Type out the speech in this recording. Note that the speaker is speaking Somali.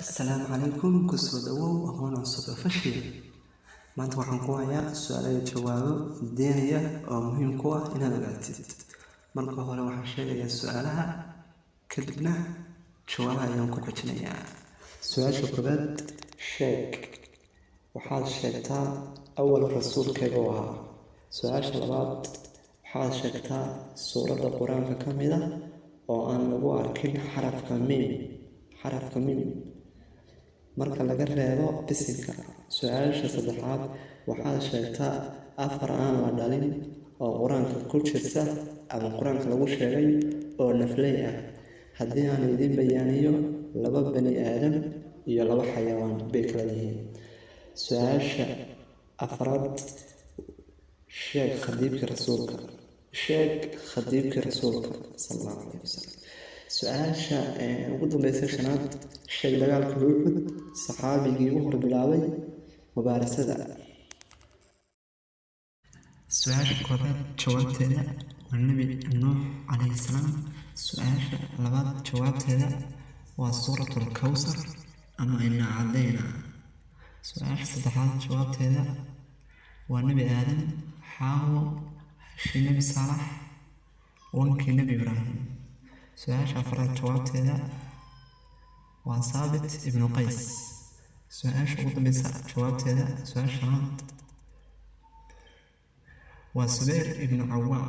Assalaamu calaykum, kusoo dhawow Aqoon Cusub Official. Maanta waxaan ku hayaa su'aalo iyo jawaabo diiniya oo muhiim ku ah inaad ogaatid. Marka hore waxaan sheegayaa su'aalaha, kadibna jawaabaha ayaan ku xijinayaa. Su-aasha koowaad: sheeg, waxaad sheegtaa awal rasuulkeega u ahaa. Su-aasha labaad: waxaad sheegtaa suuradda Qur-aanka ka mid ah oo aan lagu arkin xarafka miim, xarafka miim marka laga reebo bisinka. Su-aasha saddexaad: waxaad sheegtaa afar aan la dhalin oo Qur-aanka ku jirta ama Qur-aanka lagu sheegay oo nafley ah. Haddii aan idiin bayaaniyo, laba bani aadam iyo laba xayawaan bay kala yihiin. Su-aasha afraad: sheeg khadiibkii rasuulka, sheeg khadiibkii rasuulka sala Allahu calayhi wasalam. Su-aasha ugu dambeysa, shanaad: sheeg dagaalka Uxud saxaabigii u hor bilaabay mubaarasada. Su-aasha koobaad jawaabteeda waa Nebi Nuux calayhi salaam. Su-aasha labaad jawaabteeda waa Suuratul Kawsar ama Inaa Cadayna. Su-aasha saddexaad jawaabteeda waa Nebi Aadam, Xaawo, hashii Nebi Saalax, wankii Nebi Ibraahim. Su-aasha afraad jawaabteeda waa Saabit ibnu Qays. Su-aasha ugu dambeysa jawaabteeda, su-aasha shanaad, waa Subayr ibnu Cawaam.